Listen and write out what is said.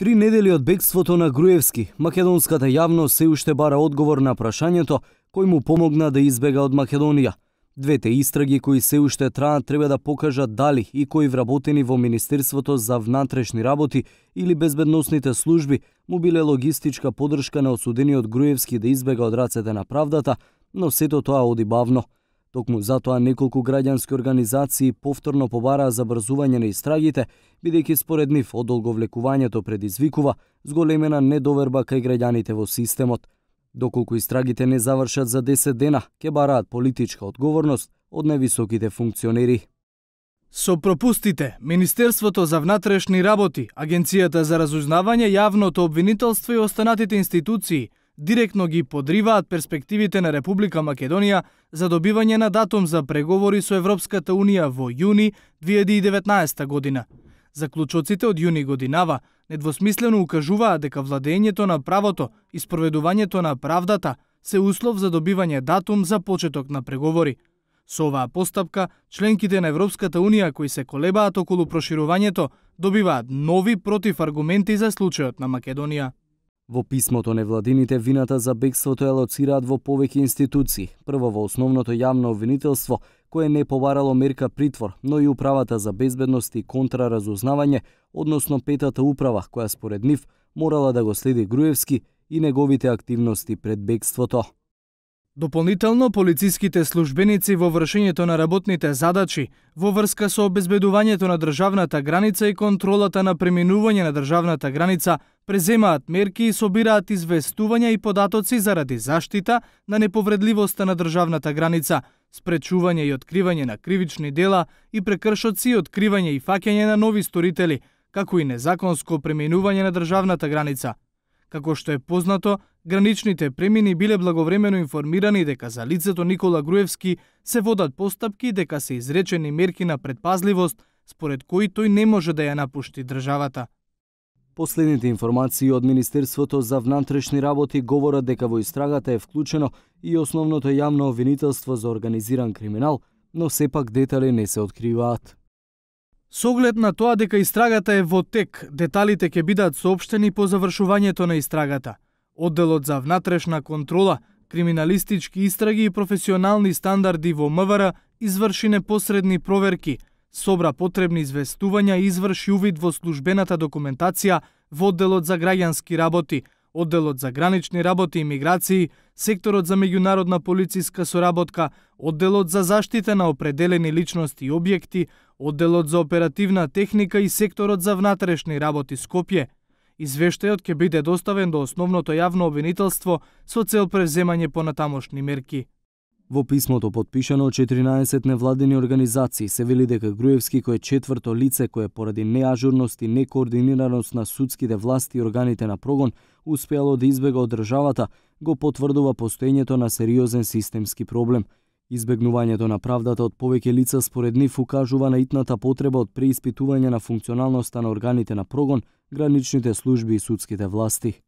3 недели од бегството на Груевски, македонската јавност се уште бара одговор на прашањето кој му помогна да избега од Македонија. Двете истраги кои се уште траат треба да покажат дали и кои вработени во Министерството за внатрешни работи или безбедносните служби му биле логистичка подршка на осудениот Груевски да избега од рацете на правдата, но сето тоа оди бавно. Токму затоа неколку граѓански организации повторно побараа забрзување на истрагите, бидејќи според нив одолговлекувањето предизвикува зголемена недоверба кај граѓаните во системот. Доколку истрагите не завршат за 10 дена, ќе бараат политичка одговорност од највисоките функционери. Со пропустите, Министерството за внатрешни работи, Агенцијата за разузнавање, јавното обвинителство и останатите институции директно ги подриваат перспективите на Република Македонија за добивање на датум за преговори со Европската Унија во јуни 2019 година. Заклучоците од јуни годинава недвосмислено укажуваат дека владењето на правото и спроведувањето на правдата се услов за добивање датум за почеток на преговори. Со оваа постапка, членките на Европската Унија кои се колебаат околу проширувањето добиваат нови противаргументи за случајот на Македонија. Во писмото невладините вината за бегството ја лоцираат во повеќе институции. Прво во основното јавно обвинителство, кое не побарало мерка притвор, но и управата за безбедност и контраразузнавање, односно петата управа, која според нив морала да го следи Груевски и неговите активности пред бегството. Дополнително, полициските службеници во вршењето на работните задачи во врска со обезбедувањето на државната граница и контролата на преминување на државната граница преземаат мерки и собираат известувања и податоци заради заштита на неповредливоста на државната граница, спречување и откривање на кривични дела и прекршоци, откривање и фаќање на нови сторители, како и незаконско преминување на државната граница. Како што е познато, граничните премини биле благовремено информирани дека за лицето Никола Груевски се водат постапки дека се изречени мерки на предпазливост, според кои тој не може да ја напушти државата. Последните информации од Министерството за внатрешни работи говорат дека во истрагата е вклучено и основното јавно обвинителство за организиран криминал, но сепак детали не се откриваат. Со оглед на тоа дека истрагата е во тек, деталите ќе бидат соопштени по завршувањето на истрагата. Одделот за внатрешна контрола, криминалистички истраги и професионални стандарди во МВР изврши непосредни проверки, собра потребни известувања и изврши увид во службената документација во одделот за граѓански работи, одделот за гранични работи и миграции, секторот за меѓународна полициска соработка, одделот за заштита на определени личности и објекти, одделот за оперативна техника и секторот за внатрешни работи Скопје. Извештајот ќе биде доставен до основното јавно обвинителство со цел преземање понатамошни мерки. Во писмото подпишано од 14 невладини организации се вели дека Груевски, кој е четврто лице кое поради неажурност и некоординираност на судските власти и органите на прогон успеало да избега од државата, го потврдува постоењето на сериозен системски проблем. Избегнувањето на правдата од повеќе лица според нив укажува на итната потреба од преиспитување на функционалноста на органите на прогон, граничните служби и судските власти.